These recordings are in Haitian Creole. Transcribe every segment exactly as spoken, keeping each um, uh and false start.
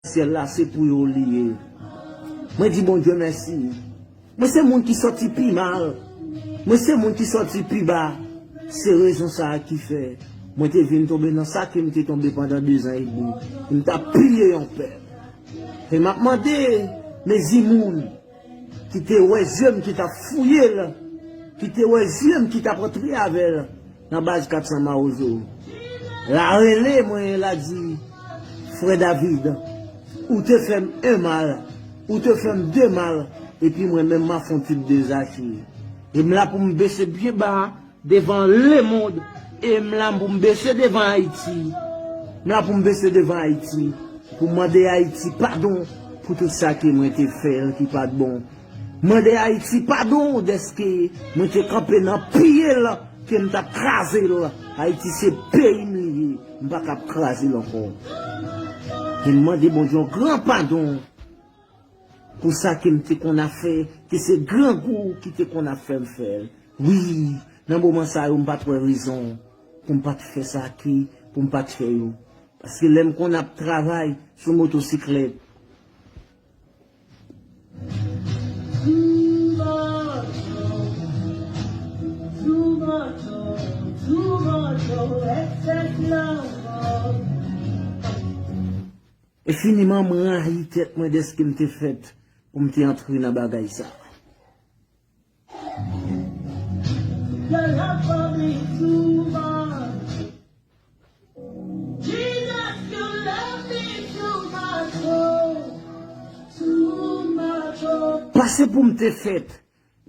syèl la, se pou yo li ye. Mwen di Bondye mèsi. Mwen se moun ki sòti pi mal. Mwen se moun ki sòti pi ba. Se rezon sa a ki fè mwen te vin tonbe nan sa ke m te tonbe pandan dezan edmi. M t ap piye yon pèp. E m ap mande, mezi moun ki te wè zye m ki t ap fouye l, ki te wè zye m ki t ap antre avè l nan baz kat san Mawozo. L a rele mwen, l a di, Frè David, ou te fè m en mal, ou te fè m de mal, epi mwen menm m a fè yon tip de Zache. E m la pou m bese byen ba devan lemonn, e m la pou m bese devan Ayiti. M la pou m bese devan Ayiti, pou m mande Ayiti padon pou tout sa ke mwen te fè l ki pa t bon. Mande Ayiti padon dèske mwen te kanpe nan piye l, ke m t ap kraze l. Ayiti se peyi m li ye, m pa kab kraze l ankò. E m mande Bondye yon gran padon pou sa ke m te konn ap fè, ke se grangou ki te konn ap fè m fè l. Wi, nan moman sa yo, m pa t wè rezon pou m pa t fè sa ke, pou m pa t fè yo. Paske lè m konn ap travay sou motosiklèt, enfiniman, m rayi tèt mwen dèske m te fèt pou m te antre nan bagay sa. Pase pou m te fèt,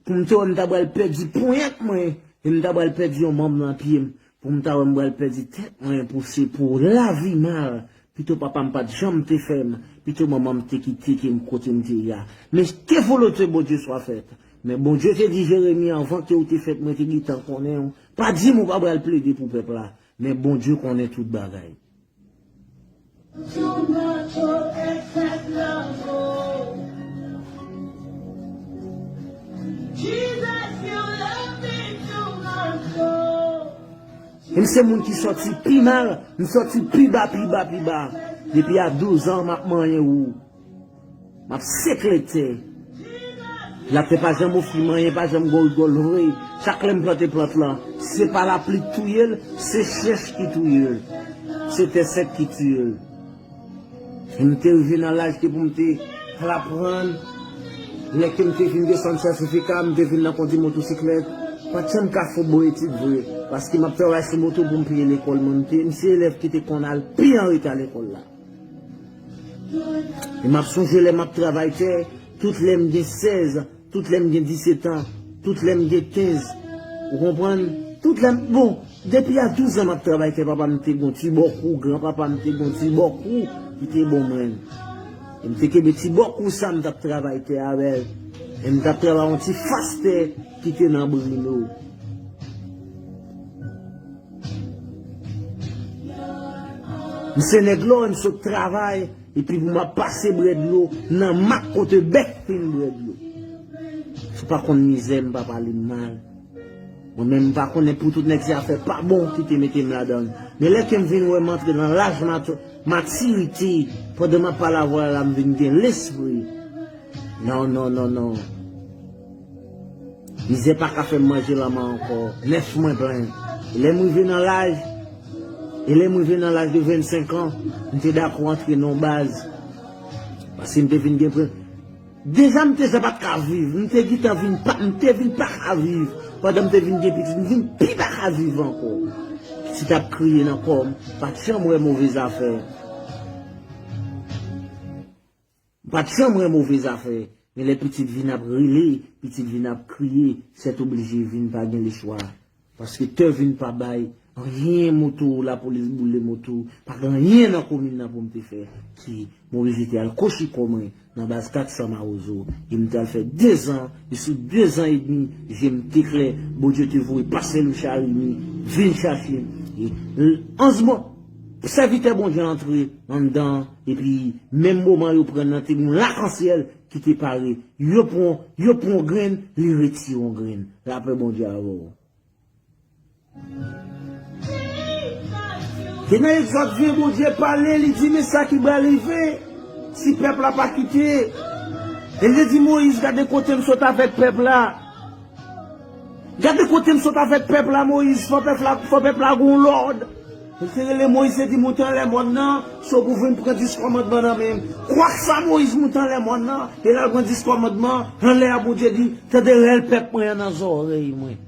pou m te wè m ta pral pèdi ponyèt mwen, e m ta pral pèdi yon manm nan pye m, pou m ta wè m pral pèdi tèt mwen, pou se pou lavi mal, pito papa m pa t janm te fè m, pito manman m te kite ke m kote m te ye a. Men ke volonte Bondye swa fèt. Men Bondye te di Jeremi, anvan ke w te fèt, mwen te gentan konnen w. Pa di m ou pa pral plede pou pèp la, men Bondye konnen tout bagay. E m se moun ki sòti pi mal, m sòti pi ba, pi ba, pi ba. Depi a douz an, m ap manyen wou. M ap sekle tè. Latè pa janm ofri m anyen, pa janm gòl gòl vre. Chak lè m plante plant lan, se pa lapli k touye l, se chèch ki touye l, se tè sèk ki touye l. E m te rive nan laj ke pou m te al aprann. Lè ke m te fin desann sètifika, m te vin nan kondi motosiklèt. Pa t janm ka fè bon etid vre, paske m ap travay sou moto pou m peye lekòl mwen. M te, m se elèv ki te konn al pi an reta lekòl la. E m ap sonje lè m ap travay tè, tout lè m gen sèz, tout lè m gen disèt an, tout lè m gen kenz. Ou konprann? Tout lè m, bon, depi a douz an m ap travay tè, papa m te gon ti bòkou, granpapa m te gon ti bòkou ki te bon mwen. E m te kenbe ti bòkou sa, m t ap travay tè avè l. E m t ap travay yon ti fas tè ki te nan Brilo. M se nèg lò, m sot travay, epi pou m ap pase bwè dlo nan mak kote bèk fin bwè dlo. Si w pa konn mizè, m pa pale m mal. Mwen menm, m pa konnen pou tout nèg se afè pa bon ki te mete m ladan l. Men lè ke m vin wè m antre nan laj mat-, matirite, pandan m ap pale avè w la, m vin gen lespri. Non, non, non, non. Mizè pa ka fè m manje lanmè ankò. Nèf mwen plen. E lè m rive nan laj, e lè m rive nan laj de vennsenk an, m te dakò antre nan yon baz. Paske m te vin gen pre-, deja m te ja pa t ka viv. M te gentan vin pa, m te vin pa ka viv. Pandan m te vin gen pitit, m vin pi pa ka viv ankò. Pitit ap kriye nan kò m, pa t janm wè move zafè. M pa t janm wè move zafè, men lè pitit vin ap rele, pitit vin ap kriye, sètoblije vin pa gen lechwa. Paske tè vin pa bay anyen, moto, lapolis boule moto, pa gen anyen nan komin nan pou m te fè ki m oblije te al kochi kò mwen nan baz kat san Mawozo, e m t al fè dezan, e sou dezan edmi, je m te klè, Bondye te voye pastè Louis Charimi vin chache m. E, l-, anzman, sèvitè Bondye antre anndan, epi menm moman yo pran nan te gen yon lakansyèl ki te pare. Yo pran, yo pran grenn, li retire yon grenn. Lapè Bondye avè w. Te nan Egzòd ven, Bondye pale, li di, men sa ki pral rive. Si pèp la pa kite. E l te di Moyiz, gade kote m sot avèk pèp la. Gade kote m sot avèk pèp la, Moyiz, fò pèp la, fò pèp la gon lòd. L te rele Moyiz, te di, moute anlè mòn nan, se w pou vin pran dis kòmandman nan men m. Kwak sa, Moyiz moute anlè mòn nan, e l al pran dis kòmandman, anlè a Bondye di, tande rèl pèp mwen an nan zòrèy mwen.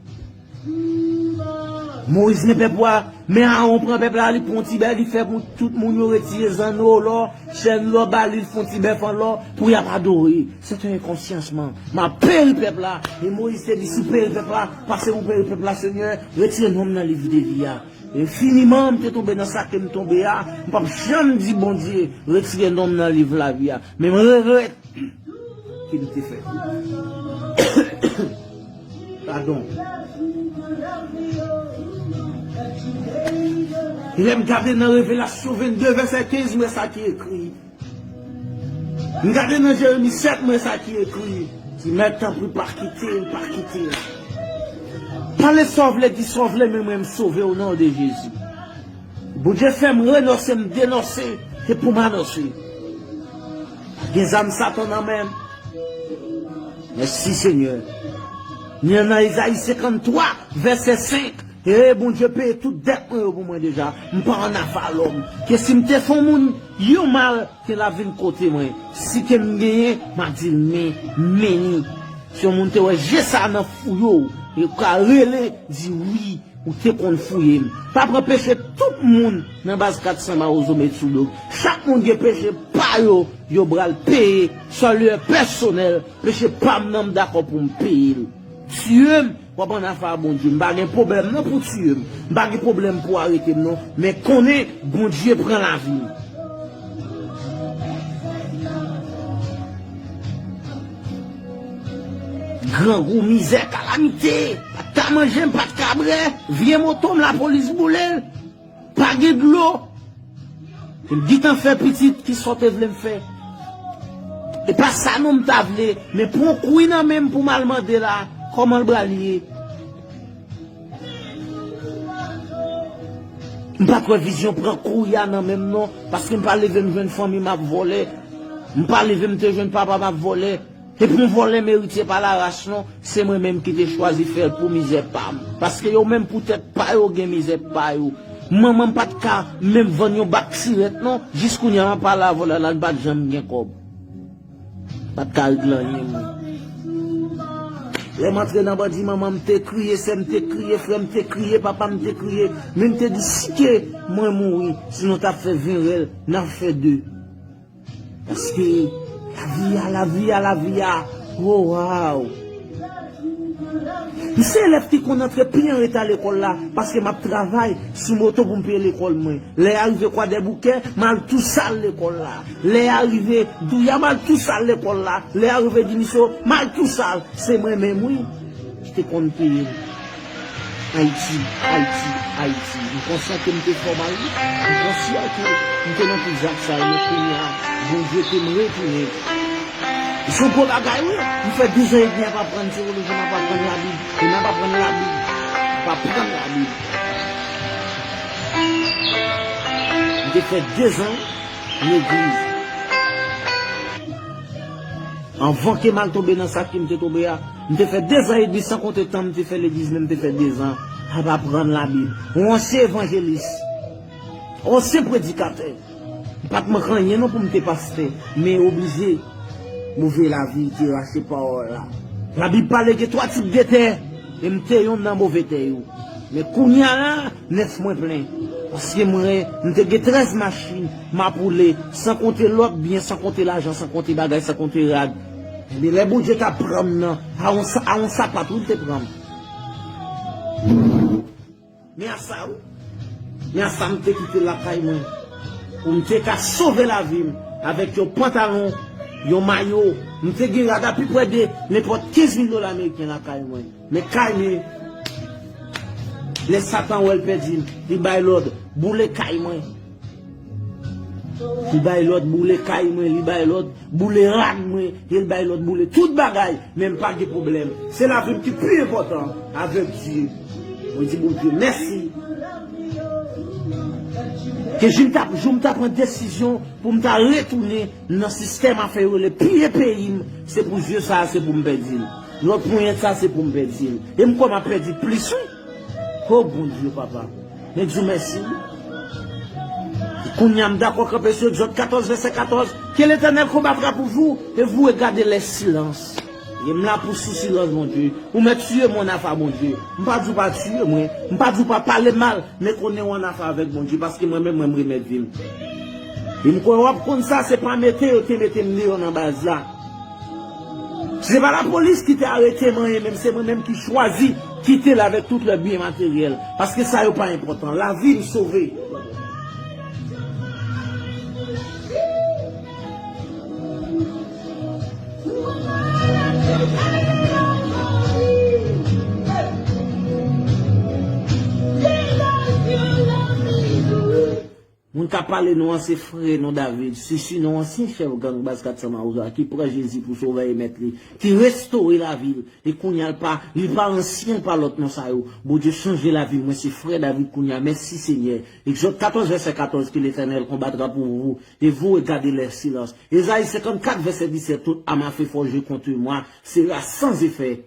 Moyiz gen pèp wa, men Aawon pran pèp la, li pran ti bèl, li fè pou tout moun yo retire zanno, lò, chèn lò ba li, l fè yon ti bèf an lò pou y ap adore. Se te yon konsyans, man. M ap peri pèp la. E Moyiz te di, si w peri pèp la, pase pou peri pèp la, Senyè, retire non m nan liv de vi a. E finiman, m te tonbe nan sa ke m tonbe a, m p ap janm di Bondye, retire non m nan liv lavi a. Men m regrèt ki m te fè. Padon. Lè m gade nan Revelasyon vennde, vèsè kenz, m wè sa ki ekri. M gade nan Jeremi sèt, m wè sa ki ekri. Di, Mèt, tanpri, pa kite l, pa kite l. Pale sa w vle, di sa w vle, men mwen, m sove w, non de Jezi. Bondye fè m renonse, m denonse, se pou m anonse. Gen zam Satan nan men m. Mèsi, Senyè. Ni nan Izayi senkanntwa, vèsè senk. E Bondye peye tout dèt mwen yo pou mwen deja. M pa ann avalòm. Ke si m te fè yon moun yon mal, ke l ap vin kote mwen. Si ke m genyen, m a di l men, men ni. Si yon moun te wè je sa nan fouye w, e w ka rele, di wi. Ou te konn fouye m. P ap anpeche tout moun nan baz kat san Mawozo met sou do. Chak moun gen peche pa yo, yo pral peye, sa lè pèsonèl, peche pa m nan m dakò pou m peye l. Tiye m, w ap ann afè a Bondye. M pa gen pwoblèm non pou tiye m. M pa gen pwoblèm pou arete m non. Men konnen Bondye pran lavi m. Grangou, mizè, kalamite. Pa t ka manje, m pa t ka bwè. Vye moto m, lapolis boule l. Pa gen dlo. M gentan fè pitit, kisa w te vle m fè? E pa sa non m ta vle, men pran kwi nan men m pou m al mande la, kòman l pral ye? M pa t wè vizyon pran kwi a nan men m non, paske m pa leve m jwenn fanmi m ap vòlè. M pa leve m te jwenn papa m ap vòlè. Se pou yon vòlè merite pa laras non, se mwen menm ki te chwazi fè l pou mizè pa m. Paske yo menm pou tèt pa yo gen mizè pa yo. Manman m pa t ka menm vann yon bak sirèt non, jis kounye a m ap pale avè w la, la l pa t janm gen kòb. Pa t ka regle anyen mwen. Lè m antre nan bandi, manman m te kriye, sè m te kriye, frè m te kriye, papa m te kriye. Men m te di si ke mwen mouri, sinon t ap fè ven rèl, n ap fè de. Paske lavi a, lavi a, lavi a. Oh, waw. M se elèv ki konn antre pi an reta lekòl la, paske m ap travay sou moto pou m peye lekòl mwen. Lè a rive Kwadèboukè, m al tou sal lekòl la. Lè a rive Douya, m al tou sal lekòl la. Lè a rive Dimiso, m al tou sal. Se mwen menm, wi. Ki te konn peye m. Ayiti, Ayiti, Ayiti. M konsyan ke m te fè w mal, wi. M konsyan ke m te nan tout zak sa yo, men kounye a, Bondye fè m retounen. Se yon gwo bagay, wi. M fè douz an edmi ap aprann tewoloji, m ap aprann Labib. E m ap aprann Labib. M ap aprann Labib. M te fè dezan legliz. Anvan ke m al tonbe nan sa ke m te tonbe a, m te fè dezan edmi, san konte tan m te fè legliz, men m te fè dezan ap aprann Labib. Yon ansyen evanjelis, yon ansyen predikatè. M pa t manke anyen non pou m te pastè, men oblije, move lavi te rache pawòl la. Labib pale gen twa tip de tè, e m te yonn nan move tè yo. Men kounye a la, nèf mwen plen. Paske mwen, m te gen trèz machin, m ap woule, san konte lòt byen, san konte lajan, san konte bagay, san konte rad. Ebyen, lè Bondye t ap pran m nan, a yon sa-, a yon sapat, wi, l te pran m. Men a sa, wi. Men a sa, m te kite lakay mwen. Pou m te ka sove lavi m avèk yon pantalon, yon mayo. M te gen rad apiprè de nenpòt kenz mil dola ameriken lakay mwen. Men kay mwen, lè Satan wè l pèdi m, li bay lòd, boule kay mwen. Li bay lòd, boule kay mwen, li bay lòd, boule rad mwen, e l bay lòd, boule tout bagay, men m pa gen pwoblèm. Se lavi m ki pi enpòtan avèk Dye. Mwen di Bondye mèsi. E jou m ta, jou m ta pran desizyon pou m ta retounen nan sistèm afè yo rele piye peyi m, se pou zye sa a, se pou m pèdi l. Lòt ponyèt sa, se pou m pèdi l. E m kwè m ap pèdi plis, wi. O Bondye, papa, mwen di w mèsi, wi. Kounye a, m dakò kanpe sou Egzòd katòz, vèsè katòz. Que l'Éternel combattra pour vous, et vous regardez les silences. E m la pou sou silans, Bondye. Ou mèt tiye mwen annafè a, Bondye. M pa di w pa tiye mwen. M pa di w pa pale m mal. Men konnen w annafè avèk Bondye. Paske mwen menm, mwen, m remèt vi m. E m kwè w ap konn sa, se pa mete yo te mete m deyò nan baz la. Se pa lapolis ki te arete m, anyen, men se mwen menm ki chwazi kite l avèk tout lè byen materyèl. Paske sa yo pa enpòtan. Lavi m sove. Moun k ap pale nou an se frè nou David, Sisi, nou ansyen chèf gang baz kat san Mawozo a, ki pran Jezi pou sovè e mèt li, ki restore lavi l, e kounye a l pa, li pa ansyen, l pa lòt non sa yo. Bondye chanje lavi mwen, se frè David kounye a. Mèsi Senyè. Egzòd katòz, vèsè katòz, que l'Éternel combattra pour vous, et vous regardez les silences. Ezayi senkannkat, vèsè disèt, toute arme à feu forgée contre moi sera sans effet.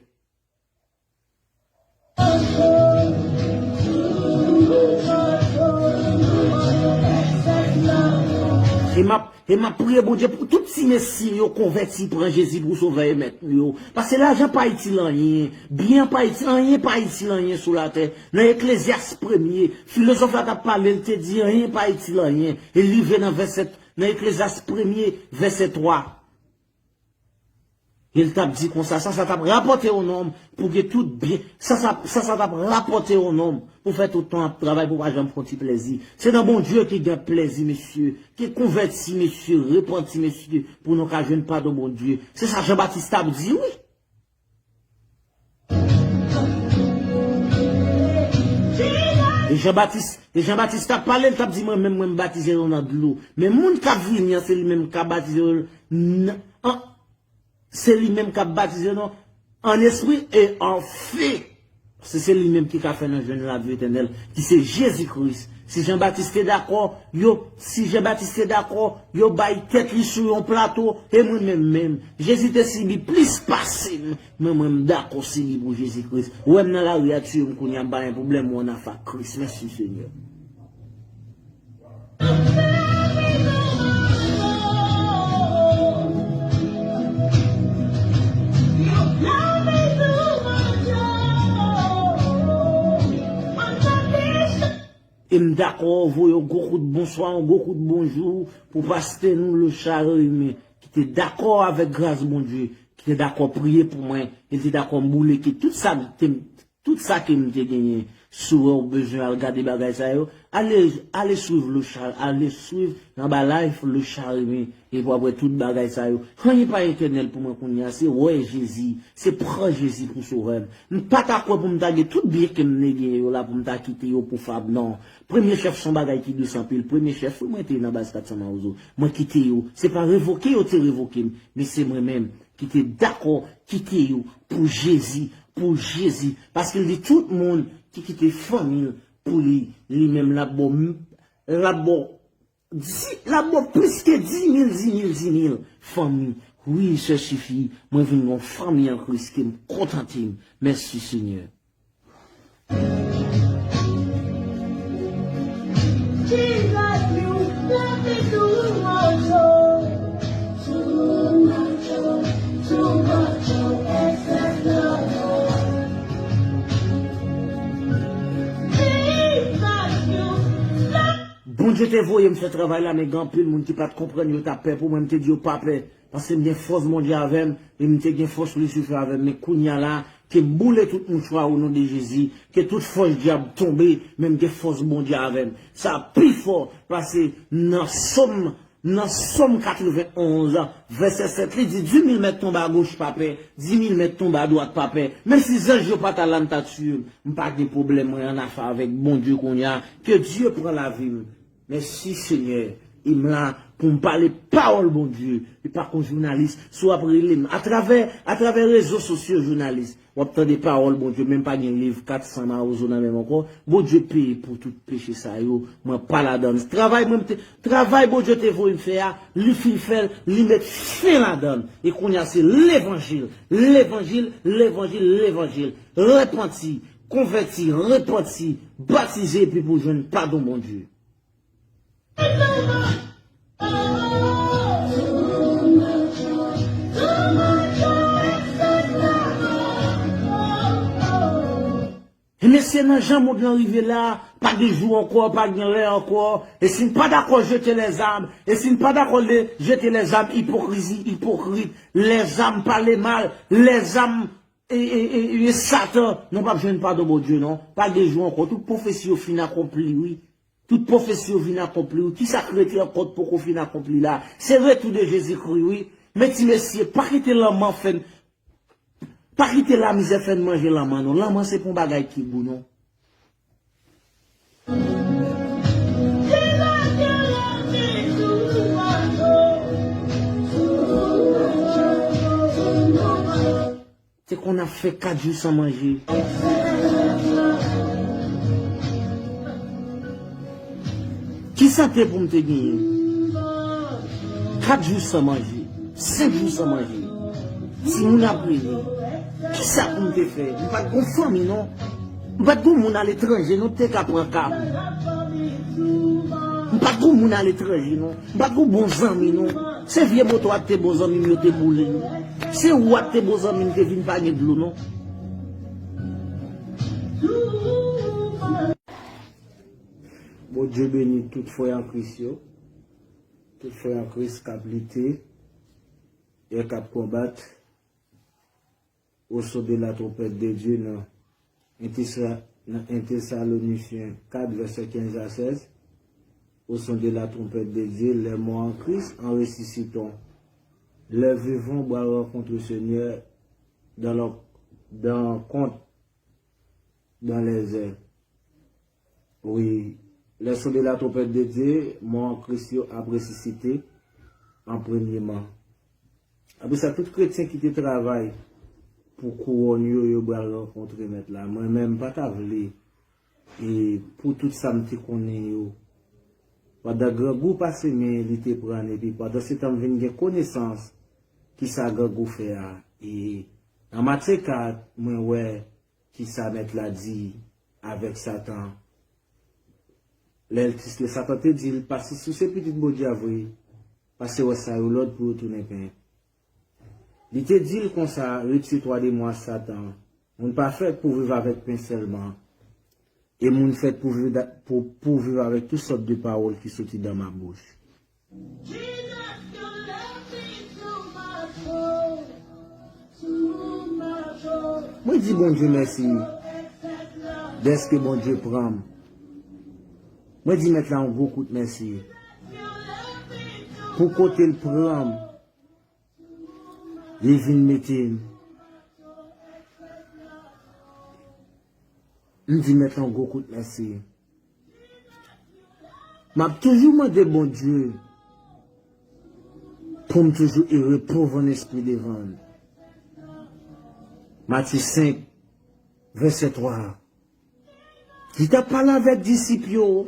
E m ap, e m ap priye Bondye pou tout ti mesye yo konvèti, pran Jezi pou sovè e mèt yo. Paske lajan pa itil anyen, byen pa itil, anyen pa itil anyen sou latè. Nan Eklezyas premye, filozòf la t ap pale, l te di anyen pa itil anyen. E l rive nan vèsè, nan Eklezyas premye, vèsè twa. E l t ap di konsa, sa, sa t ap rapòte yon nonm pou gen tout byen. Sa, sa, sa, sa t ap rapòte yon nonm pou fè tout tan ap travay pou pa janm fè yon ti plèzi. Se nan Bondye ki gen plèzi, mesye. Ki konvèti, mesye, repanti, mesye, pou nou ka jwenn padon Bondye. Se sa Jan Batis t ap di, wi. E Jan Batis, e Jan Batis t ap pale, l t ap di, mwen menm, mwen m batize nou nan dlo. Men moun k ap vini an, se li menm k ap batize nou nan, an, se li menm k ap batize nou an espri e an fe. Se, se li menm ki ka fè nou jwenn lavi etènèl, ki se Jezi Kris. Si Jan Batis te dakò, yo, si Jan Batis te dakò, yo bay tèt li sou yon plato, e mwen menm menm, Jezi te sibi plis pase m, men mwen m dakò sibi pou Jezi Kris. Ou wè m nan lari a, tiye m kounye a, m pa gen pwoblèm, mwen annafè ak Kris. Mèsi Senyè. E m dakò voye yon gwo kout bonswa, yon gwo kout bonjou pou pastè nou Lochard Remy, ki te dakò avèk gras Bondye, ki te dakò priye pou mwen, e l te dakò m boule ki tout sa m te Tout sa ke m te genyen, si w wè w bezwen al gade bagay sa yo, ale, ale swiv Lochard, ale swiv anba live Lochard Remy, epi w ap wè tout bagay sa yo. Anyen pa etènèl pou mwen kounye a, se wè Jezi, se pran Jezi pou sovè m. M pa ta kwè pou m ta gen tout byen ke m te genyen yo la pou m ta kite yo pou fab, non. Premye chèf se yon bagay ki dous anpil. Premye chèf, wi, mwen te nan baz kat san Mawozo. Mwen kite yo. Se pa revoke yo te revoke m, men se mwen menm ki te dakò kite yo pou Jezi, pou Jezi. Paske l di tout moun ki kite fanmi l pou li, li menm l ap ba w, l ap ba w di, l ap ba w plis ke di mil, di mil, di mil fanmi. Wi, sè Sifi, mwen vin gon fanmi an Kris ke m kontante m. Mèsi Senyè. Bondye te voye m fè travay la, men gen anpil moun ki pa t konprann, yo t ap pè pou mwen, m te di yo pa pè. Paske m gen fòs Bondye avè m, e m te gen fòs Lisifè avè m. Men kounye a la, ke m boule tout mouchwa o non de Jezi, ke tout fòs dyab tonbe, men m gen fòs Bondye avè m. Sa pi fò pase nan Sòm, nan Sòm katrevenn onz, vèsè sèt, li di, di mil mèt tonbe a goch, pa pè, di mil mèt tonbe a dwat, pa pè. Menm si zanj yo pa t al la, m ta tiye m. M pa gen pwoblèm, mwen annafè avèk Bondye kounye a. Ke Dye pran lavi m. Mèsi Senyè, e m la pou m pale pawòl Bondye, e pa kon jounalis. Si w ap rele m atravè, atravè rezo sosyo, jounalis, w ap tande pawòl Bondye, menm pa gen liv kat san mawozo nan men m ankò. Bondye peye pou tout peche sa yo, mwen pa ladan l. Travay mwen te, travay Bondye te voye m fè a, li fin fè l, li met fen ladan l. E kounye a se levanjil, levanjil, levanjil, levanjil. Repanti, konvèti, repanti, batize epi pou jwenn padon Bondye. E mesye, nan jan mond lan rive la, pa gen jou ankò, pa gen lè ankò. E si n pa dakò, jete lèzam. E si n pa dakò, le, jete lèzam, ipokrizi, ipokrit. Lèzam pale mal. Lèzam e, e, e, e Satan. Nou p ap jwenn padon Bondye, non. Pa gen jou ankò. Tout pwofesi yo fin akonpli, wi. Tout pwofesi yo vin akonpli, wi. Kisa k rete ankò t poko fin akonpli la? Se retou de Jezikri, wi. Men ti mesye, pa kite lanmò fè n, pa kite lamizè fè n manje lanmò, non. Lanmò se pa yon bagay ki gou, non. Te konn ap fè kat jou san manje. Ki sante pou m te genyen? Kat jou san manje, senk jou san manje. Timoun ap rele. Kisa pou m te fè? M pa t gon fanmi, non. M pa t gon moun aletranje, non, te ka pran ka m. M pa t gon moun aletranje, non. M pa t gon bon zanmi, non. Se vye moto a te bon zanmi m, yo te boule l. Se ou a te bon zanmi m, te vin pa gen dlo, non. Bondye beni tout frè an Kris yo, tout frè an Kris k ap lite e k ap konbat. Au son de la trompette de Dieu nan un Tesa-, nan un Thessaloniciens quatre, verset quinze à seize. Au son de la trompette de Dieu, les morts en Christ en ressuscitant. Les vivants bras rencontrent le Seigneur dans le, dans compte dans les airs. Wi, lè sonde la twonpèt de Dye, mò an Kris yo ap resisite an premyeman. Apre sa, tout kretyen ki te travay pou kouwòn yo, yo pral rankontre Mèt la. Mwen menm, m pa ta vle, e pou tout sa m te konnen yo. Pandan grangou pase men, li te pran, epi pandan se tan m vin gen konesans ki sa grangou fè a. E nan Matye kat, mwen wè ki sa Mèt la di avèk Satan. Lè l te, lè Satan te di l, "Pa si si w se Pitit Bondye a vre, pase wè sa yo lòd pou yo tounen pen." Li te di l konsa, "Retire twa demon a Satan. Moun pa fèt pou viv avèk pen sèlman, e moun fèt pou viv da-, pou, pou viv avèk tout sòt de pawòl ki soti dan ma bouch." Mwen di Bondye mèsi dèske Bondye pran m. Mwen di Mèt la yon gwo kout mèsi pou kote l pran m, li vin mete m. M di Mèt la yon gwo kout mèsi. M ap toujou mande Bondye pou m toujou ere, pauvre en esprit devan l. Matye senk, vèsè twa. Li t ap pale avèk disip yo.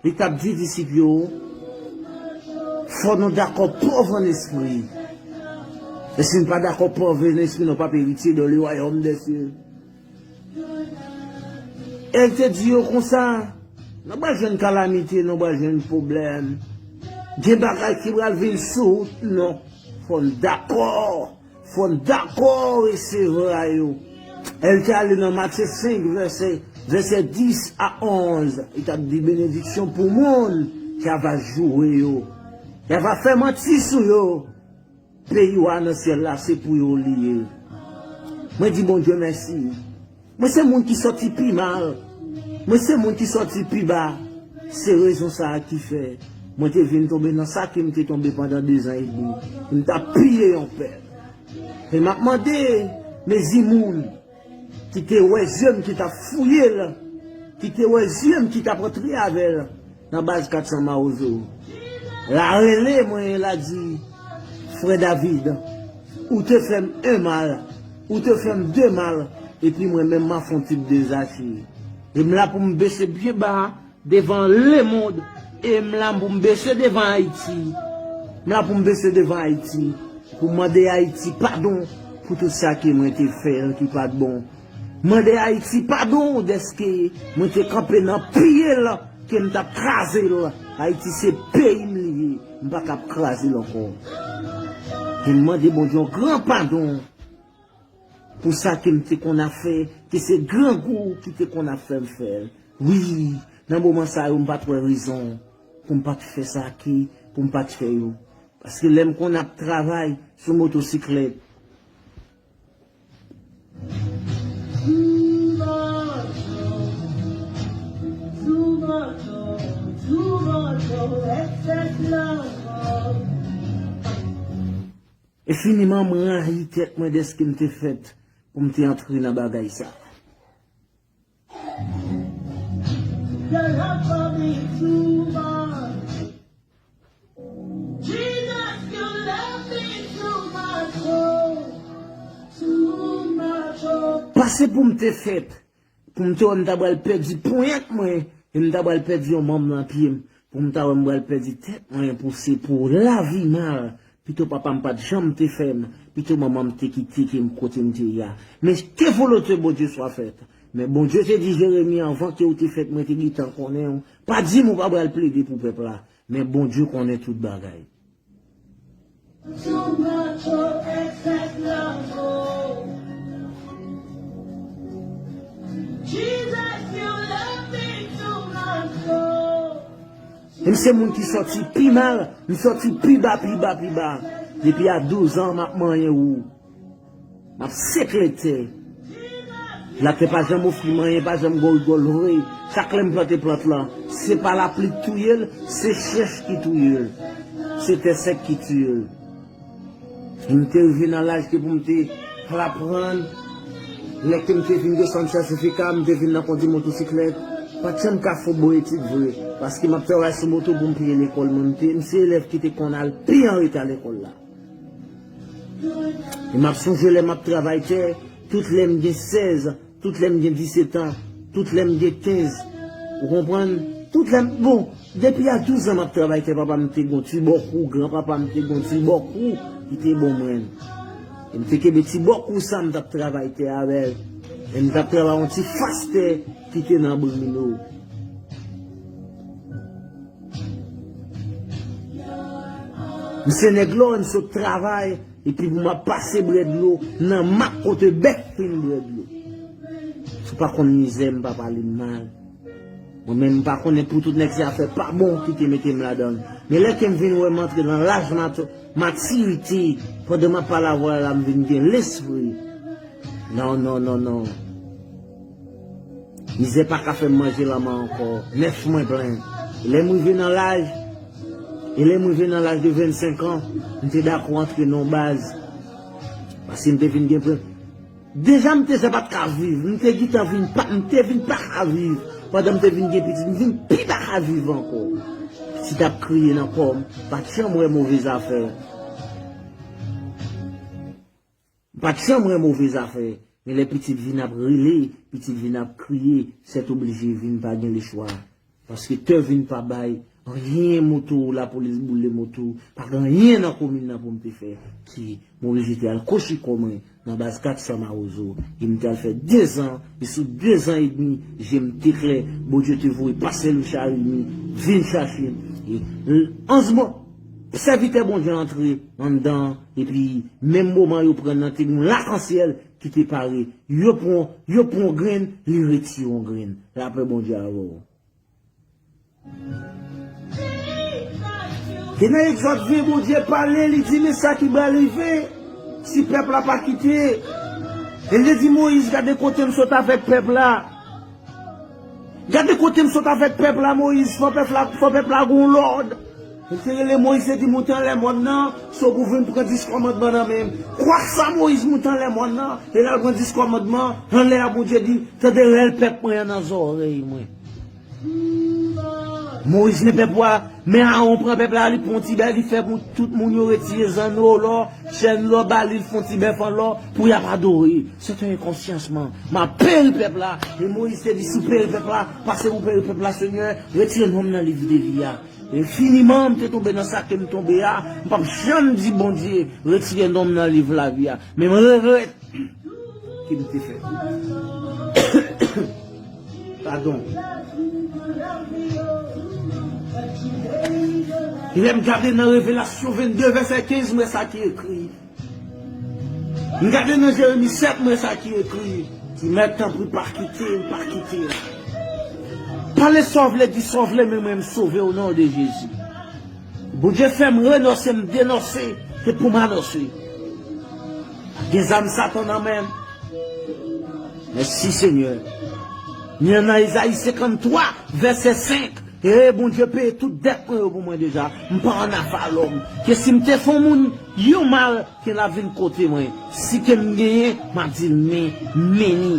Li t ap di disip yo, "Fò nou dakò, pauvre en esprit. E si n pa dakò, pauvre en esprit, nou p ap eritye dans le royaume des cieux." E l te di yo konsa, "Nou pral jwenn kalamite, nou pral jwenn pwoblèm. Gen bagay ki pral vin sou wout nou. Fò n dakò. Fò n dakò resevwa yo." E l te ale nan Matye senk, vèsè, vèsè dis a onz. Li t ap di, "Benediksyon pou moun ki ava joure yo, ki ava fè manti sou yo. Peyi w a nan syèl la, se pou yo li ye." Mwen di Bondye mèsi. Mwen se moun ki sòti pi mal. Mwen se moun ki sòti pi ba. Se rezon sa a ki fè mwen te vin tonbe nan sa ke m te tonbe pandan dezan edmi. M t ap piye yon pèp. E m ap mande, mezi moun ki te wè zye m ki t ap fouye l, ki te wè zye m ki t ap antre avè l nan baz kat san mawozo. La rele mwen, la di, Frè David, ou te fè m en mal, ou te fè m de mal, epi mwen menm m a fè yon tip de Zache. E m la pou m bese byen ba devan lemonn, e m la pou m bese devan Ayiti. M la pou m bese devan Ayiti, pou m mande Ayiti padon pou tout sa ke mwen te fè l ki pa t bon. Mande Ayiti padon dèske mwen te kanpe nan pye l, ke m t ap kraze l. Ayiti se peyi m li ye, m pa ka ap kraze l ankò. E m mande Bondye yon gran padon pou sa ke m te konn ap fè, ke se grangou ki te konn ap fè m fè l. Wi, nan moman sa yo, m pa t wè rezon pou m pa t fè sa ke, pou m pa t fè yo. Paske lè m konn ap travay sou motosiklèt, enfiniman, m rayi tèt mwen dèske m te fèt pou m te antre nan bagay sa. Pase pou m te fèt, pou m te wè m ta pral pèdi ponyèt mwen, e m ta pral pèdi yon manm nan pye m, pou m ta wè m pral pèdi tèt mwen, pou se pou lavi mal, pito papa m pa t janm te fè m, pito manman m te kite ke m kote m te ye a. Men ke volonte Bondye swa fèt. Men Bondye te di Jeremi, anvan ke w te fèt, mwen te gentan konnen w. Pa di m ou pa pral plede pou pèp la. Men Bondye konnen tout bagay. E m se moun ki sòti pi mal, m sòti pi ba, pi ba, pi ba. Depi a douz an, m ap manyen wou. M ap sekle tè. Latè pa janm ofri m anyen, pa janm gwo rigòl vre. Chak lè m plante plant lan, se pa lapli k touye l, se chèch ki touye l. Se tè sèk ki tiye l. E m te rive nan laj ke pou m te al aprann. Lè ke m te vin desann sètifika, m te vin nan kondi motosiklèt. Pa t janm ka fè bon etid vre. Paske m ap travay sou moto pou m peye lekòl mwen. M te, m se elèv ki te konn al pi an reta lekòl la. E m ap sonje lè m ap travay tè, tout lè m gen sèz, tout lè m gen disèt an, tout lè m gen kenz. Ou konprann? Tout lè m, bon, depi a douz an m ap travay tè, papa m te gon ti bòkou, granpapa m te gon ti bòkou ki te bon mwen. E m te kenbe ti bòkou sa, m t ap travay tè avè l. E m t ap travay yon ti fas tè ki te nan Brino. M se nèg lò, m sot travay, epi pou m ap pase bwè dlo nan mak kote bèf fin bwè dlo. Si w pa konn mizè m, pa pale m mal. Mwen menm, m pa konnen pou tout nèg se afè pa bon ki te mete m ladan l. Men lè ke m vin wè m antre nan laj mat-, matirite, pandan m ap pale avè w la, m vin gen lespri. Non, non, non, non. Mizè pa ka fè m manje lanmè ankò. Nèf mwen plen. E lè m rive nan laj, e lè m rive nan laj de vennsenk an, m te dakò antre nan yon baz. Paske m te vin gen plen. Deja m te sa pa t ka viv. M te gentan vin pa, m te vin pa ka viv. Pandan m te vin gen pitit, m vin pi pa ka viv ankò. Pitit ap kriye nan kò m. Pa t janm wè move zafè. M pa t janm wè move zafè, men lè pitit vin ap rele, pitit vin ap kriye, sètoblije vin pa gen lechwa. Paske tè vin pa bay anyen, moto lapolis boule moto, pa gen anyen nan komin nan pou m te fè, ki m oblije te al kochi kò mwen nan baz kat san Mawozo, e m te al fè dezan, e sou dezan edmi, je m te klè, Bondye te voye pastè Louis Charimi vin chache m. E, l-, anz mò, sèvitè Bondye antre anndan, epi menm moman yo pran nan, te gen yon lakansyèl ki te pare. Yo pran, yo pran yon grenn, li retire yon grenn. Lapè Bondye avè w. E nan Egzòd ven, Bondye pale, li di, men sa ki pral rive si pèp la pa kite. E li te di Moyiz, gade kote m sot avèk pèp la. Gade kote m sot avèk pèp la, Moyiz, fò pèp la, fò pèp la gon lòd. Li te rele Moyiz, te di, moute anlè mòn nan, se w pou vin pran dis kòmandman nan men m. Kwak sa Moyiz moute anlè mòn nan, e l al pran dis kòmandman, anlè a Bondye di, tande rèl pèp mwen an nan zòrèy mwen. Moyiz men pèp ou a, men Aawon pran pèp la, li pran yon ti bèf, li fè pou tout moun yo retire zanno lò, chèn lò ba li, li fè yon ti bèf an lò pou y ap adore. Se te yon konsyans, man. M ap peri pèp la. E Moyiz te di, si w peri pèp la, pase pou peri pèp la, Senyè, retire non m nan liv de vi a. Enfiniman, m te tonbe nan sa ke m tonbe a, m p ap janm di Bondye, retire non m nan liv lavi a. Men m regrèt ke m te fè. Padon. E lè m gade nan Revelasyon vennde, vèsè kenz, m wè sa ki ekri. M gade nan Jeremi sèt, m wè sa ki ekri. Di, Mèt, tanpri, pa kite l, pa kite l. Pale sa w vle, di sa w vle, men mwen, m sove o non de Jezi. Bondye fè m renonse, m denonse, se pou m anonse. Gen zam Satan nan men m. Mèsi, Senyè. Ni nan Ezayi senkanntwa, vèsè senk. E Bondye peye tout dèt mwen yo pou mwen deja. M pa ann afè a lòm. Ke si m te fè yon moun yon mal, ke l ap vin kote mwen. Si ke m genyen, m ap di l men, men ni.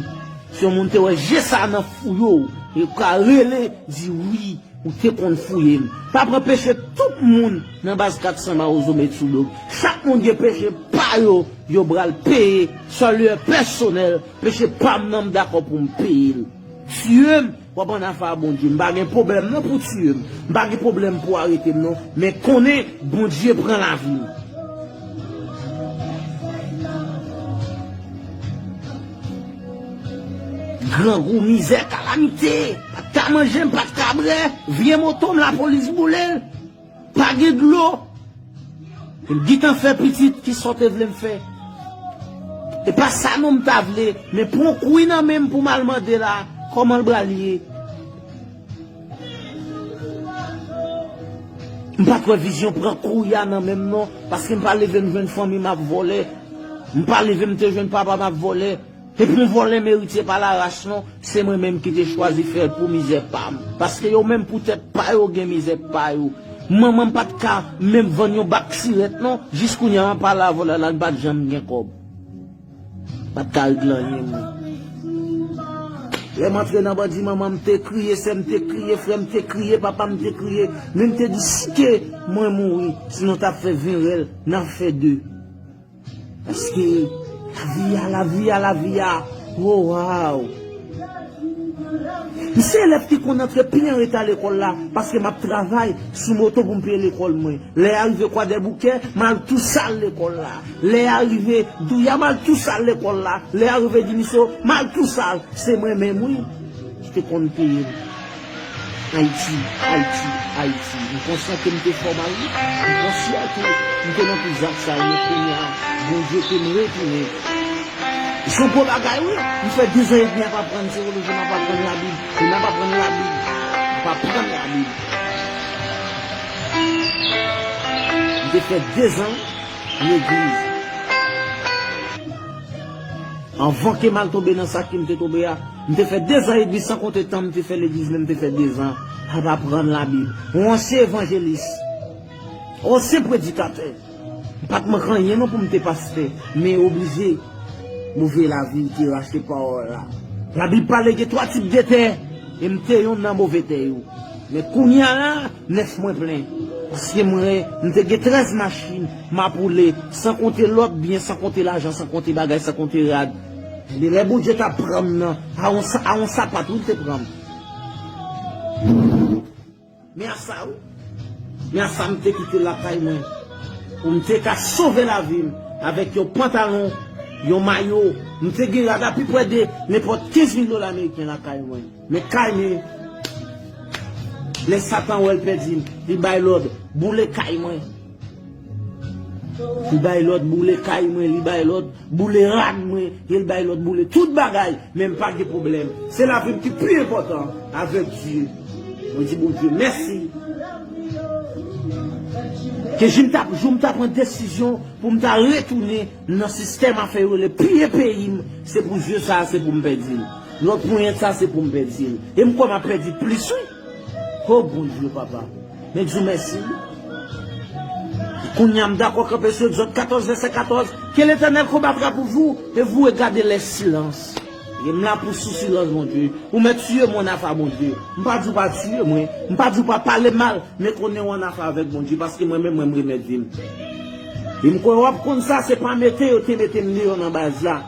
Si yon moun te wè je sa nan fouye w, e ka rele, di wi. Ou te konn fouye m. Pa pran peche tout moun nan baz kat san Mawozo met sou do. Chak moun gen peche pa yo, yo pral peye, sa lè pèsonèl, peche pa m nan m dakò pou m peye l. Tiye m, w ap ann afè a Bondye. M pa gen pwoblèm non pou tiye m. M pa gen pwoblèm pou arete m non. Men konnen Bondye pran lavi m. Grangou, mizè, kalamite. Pa t ka manje, m pa t ka bwè. Vye moto m, lapolis boule l. Pa gen dlo. M gentan fè pitit, kisa w te vle m fè? E pa sa non m ta vle, men pran kwi nan men m pou m al mande la, kòman l pral ye? M pa t wè vizyon pran kwi a nan men m non, paske m pa leve m jwenn fanmi m ap vòlè. M pa leve m te jwenn papa m ap vòlè. Epi yon vòlè merite pa larach non, se mwen menm ki te chwazi fè l pou mizè pa m. Paske yo menm pou tèt pa yo gen mizè pa yo. Manman m pa t ka menm vann yon bak sirèt non, jis kounye a m ap pale avè w la, la l pa t janm gen kòb. Pa t ka regle anyen mwen. Lè m antre nan bandi, manman m te kriye, sè m te kriye, frè m te kriye, papa m te kriye. Men m te di, si ke mwen mouri, sinon t ap fè ven rèl, n ap fè de. Paske lavi a, lavi a, lavi a, oh, waw. M se elèv ki konn antre pi an reta lekòl la, paske m ap travay sou moto pou m peye lekòl mwen. Lè a rive Kwadèboukè, m al tou sal lekòl la. Lè a rive Douya, m al tou sal lekòl la. Lè a rive Dimiso, m al tou sal. Se mwen menm, wi, ki te konn peye l. Ayiti, Ayiti, Ayiti. M konsyan ke m te fè w mal, wi. M konsyan ke m te nan tout zak sa yo, men kounye a, Bondye ke m retounen. Se yon gwo bagay, wi. M fè dezan edmi ap aprann tewoloji, m ap aprann Labib. E m ap aprann Labib. M ap aprann Labib. M te fè dezan legliz. Anvan ke m al tonbe nan sa ke m te tonbe a, m te fè dezan edmi san konte tan m te fè legliz, men m te fè dezan ap aprann Labib. Yon ansyen evanjelis, yon ansyen predikatè. M pa t manke anyen non pou m te pastè, men oblije. Move lavi ki rache pawòl la. Labib pale gen twa tip de tè, e m te yonn nan move tè yo. Men kounye a la, nèf mwen plen. Paske mwen, m te gen trèz machin, m ap woule, san konte lòt byen, san konte lajan, san konte bagay, san konte rad. Men lè Bondye t ap pran m nan, a yon sa-, a yon sapat, wi, l te pran m. Men a sa, wi. Men a sa m te kite lakay mwen. Pou m te ka sove lavi m avèk yon pantalon, yon mayo. M te gen rad apiprè de nenpòt kenz mil dola ameriken lakay mwen. Men kay mwen, lè Satan wè l pèdi m, li bay lòd, boule kay mwen. Li bay lòd, boule kay mwen, li bay lòd, boule rad mwen, e l bay lòd, boule tout bagay, men m pa gen pwoblèm. Se lavi m ki pi enpòtan avèk Dye. Mwen di Bondye mèsi. Ke jou m ta, jou m ta pran desizyon pou m ta retounen nan sistèm afè yo rele piye peyi m, se pou je sa a, se pou m pèdi l. Lòt ponyèt sa, se pou m pèdi l. E m kwè m ap pèdi plis, wi. O Bondye, papa. Men di w mèsi. Kounye a, m dakò kanpe sou Egzòd katòz, vèsè katòz. Que l'Éternel combattra pour vous, et vous regarderez le silence. E m la pou sou silans Bondye. Ou mèt tiye m an afa Bondye. M pa di w pa tiye mwen. M pa di w pa pale m mal. Men konnen w an afa avèk Bondye. Paske mwen menm, mwen m remèt vi m. E m kwè w ap konn sa, se pa mete yo te mete m deyò nan baz la.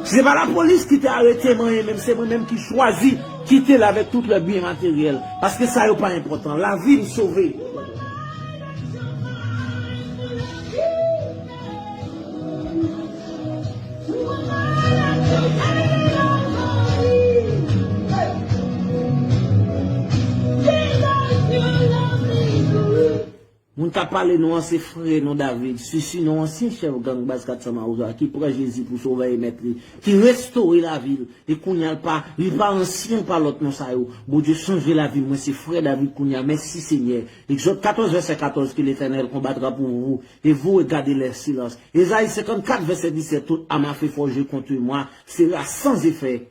Se pa lapolis ki te arete m anyen, menm se mwen menm ki chwazi kite l avèk tout lè byen materyèl. Paske sa yo pa enpòtan. Lavi m sove. Moun k ap pale nou an se frè nou David, Sisi, nou ansyen chèf gang baz kat san Mawozo a, ki pran Jezi pou sovè e mèt li, ki restore lavi l, e kounye a l pa, li pa ansyen, l pa lòt non sa yo. Bondye chanje lavi m, mwen se frè David kounye a, mèsi Senyè. Egzòd katòz vèsè katòz, que l'Éternel combattra pour vous, et vous regardez les silences. Ezayi senkannkat vèsè disèt, toute arme à feu forgée contre moi sera sans effet.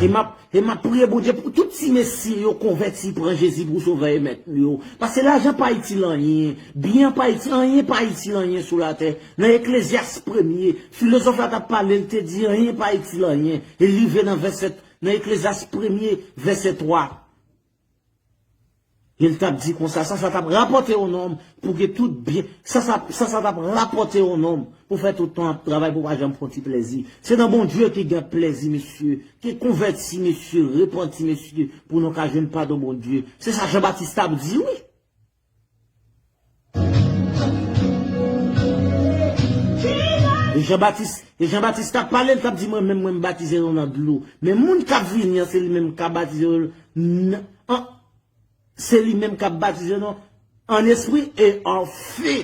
E m ap, e m ap priye Bondye pou tout ti mesye yo konvèti, pran Jezi pou sovè e mèt yo. Paske lajan pa itil anyen, byen pa itil, anyen pa itil anyen sou latè. Nan Eklezyas premye, filozòf la t ap pale, l te di anyen pa itil anyen. E l rive nan vèsè, nan Eklezyas premye, vèsè twa. E l t ap di konsa, sa, sa t ap rapòte yon nonm pou gen tout byen. Sa, sa, sa, sa t ap rapòte yon nonm pou fè tout tan ap travay pou pa janm pran ti plèzi. Se nan Bondye ki gen plèzi, mesye. Ki konvèti, mesye, repanti, mesye, pou nou ka jwenn padon Bondye. Se sa Jan Batis t ap di, wi. E Jan Batis, e Jan Batis t ap pale, l t ap di, mwen menm, mwen m batize nou nan dlo. Men moun k ap vini an, se li menm k ap batize nou nan, an, Se li menm k ap batize nou an espri e an fe.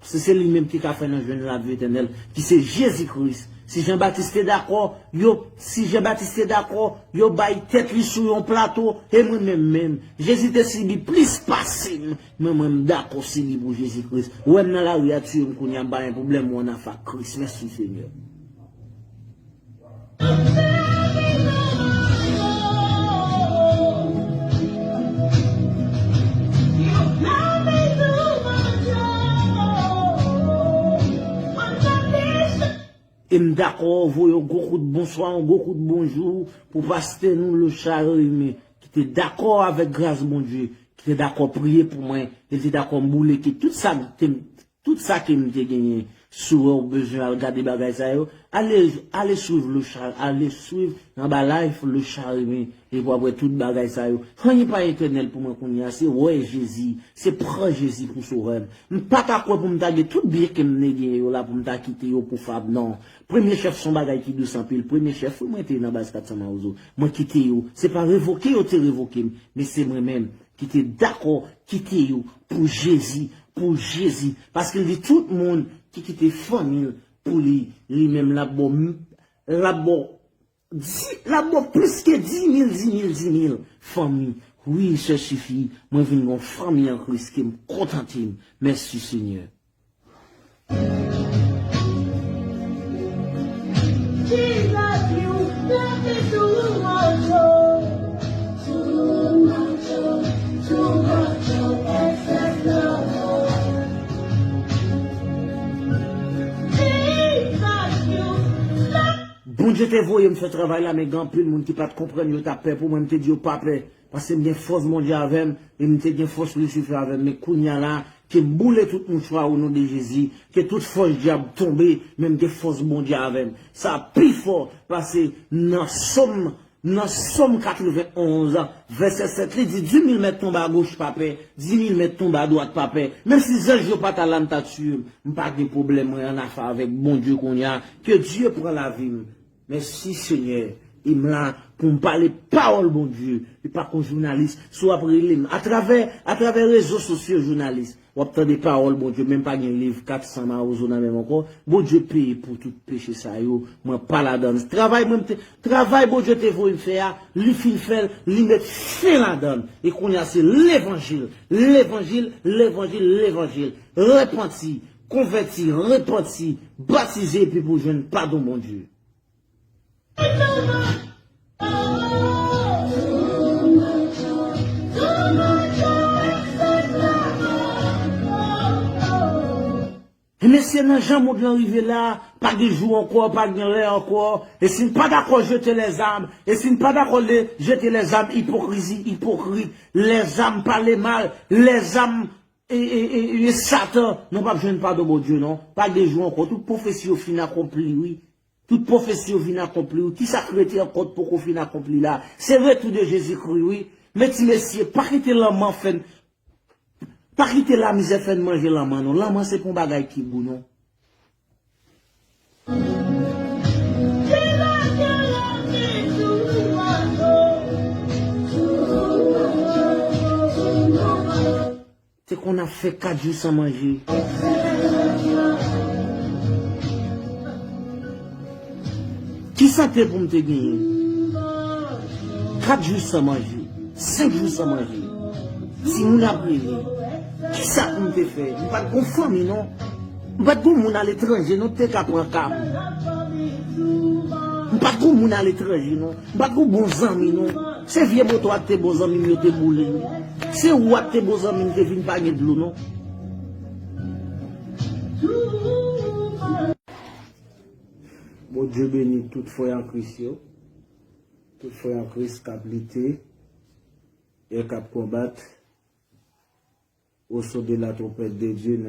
Se, se li menm ki ka fè nou jwenn lavi etènèl, ki se Jezi Kris. Si Jan Batis te dakò, yo, si Jan Batis te dakò, yo bay tèt li sou yon plato, e mwen menm menm, Jezi te sibi plis pase m, men mwen m dakò sibi pou Jezi Kris. Ou wè m nan lari a, tiye m kounye a, m pa gen pwoblèm, ou an afa Kris. Mèsi Senyè. E m dakò voye yon gwo kout bonswa, yon gwo kout bonjou pou pastè nou Lochard Remy, ki te dakò avèk gras Bondye, ki te dakò priye pou mwen, e li te dakò m boule ki tout sa m te Tout sa ke m te genyen, si w wè w bezwen al gade bagay sa yo, ale, ale swiv Lochard, ale swiv anba live Lochard Remy, epi w ap wè tout bagay sa yo. Anyen pa etènèl pou mwen kounye a, se wè Jezi, se pran Jezi pou sovè m. M pa ta kwè pou m ta gen tout byen ke m te genyen yo la pou m ta kite yo pou Fab, non. Premye chèf se yon bagay ki dous anpil. Premye chèf, wi, mwen te nan baz kat san Mawozo. Mwen kite yo. Se pa revoke yo te revoke m, men se mwen menm ki te dakò kite yo pou Jezi, pou Jezi. Paske l di tout moun ki kite fanmi l pou li, li menm l ap ba w, l ap ba w di, l ap ba w plis ke di mil, di mil, di mil fanmi. Wi, sè Sifi, mwen vin gen yon fanmi an Kris ke m kontante m. Mèsi Senyè. Bondye te voye m fè travay la, men gen anpil moun ki pa t konprann, yo t ap pè pou mwen, m te di yo pa pè. Paske m gen fòs Bondye avè m, e m te gen fòs Lisifè avè m. Men kounye a la, ke m boule tout mouchwa o non de Jezi, ke tout fòs dyab tonbe, men m gen fòs Bondye avè m. Sa pi fò pase nan Sòm, nan Sòm katrevenn onz, vèsè sèt, li di, di mil mèt tonbe agoch, pa pè, di mil mèt tonbe adwat, pa pè. Menm si zanj yo pa t al la, m ta tiye m. M pa gen pwoblèm, mwen an afa avèk Bondye kounye a. Ke Dye pran lavi m. Mèsi Senyè, e m la pou m pale pawòl Bondye. Li pa kon jounalis, si w ap rele m atravè, atravè rezo sosyo, jounalis, w ap tande pawòl Bondye, menm pa gen liv kat san Mawozo nan men m ankò. Bondye peye pou tout peche sa yo, mwen pa ladann. Travay mwen te, travay Bondye te voye m fè a, li fin fè l, li met fen ladann. E kounye a se levanjil, levanjil, levanjil, levanjil. Repanti, konvèti, repanti, batize epi pou jwenn padon Bondye. Mesye, nan jan mond lan rive la, pa gen jou ankò, pa gen lè ankò. E si n pa dakò, jete lèzam. E si n pa dakò, le, jete lèzam, ipokrizi, ipokrit. Lèzam, pale mal. Lèzam, e, e, e, e Satan. Nou p ap jwenn padon Bondye, non. Pa gen jou ankò. Tout pwofesi yo fin akonpli, wi. Tout pwofesi yo vin akonpli, wi. Kisa k rete ankò t poko fin akonpli la? Se retou de Jezikri, wi. Men ti mesye, pa kite lanmò fè n, pa kite lamizè fè n manje lanmò, non. Lanmò se pa yon bagay ki gou, non. Te konn ap fè kat jou san manje. Ki sante pou m te genyen? Kat jou san manje, senk jou san manje. Timoun ap rele. Kisa pou m te fè? M pa t gon fanmi, non. M pa t gon moun aletranje, non, te ka pran ka m. M pa t gon moun aletranje, non. M pa t gon bon zanmi, non. Se vye boto a te bon zanmi m yo te boule m. Se ou a te bon zanmi m te vin pa gen dlo, non. Bondye beni tout frè an Kris yo. Tout frè an Kris k ap lite e k ap konbat au son de la trompette de Dieu.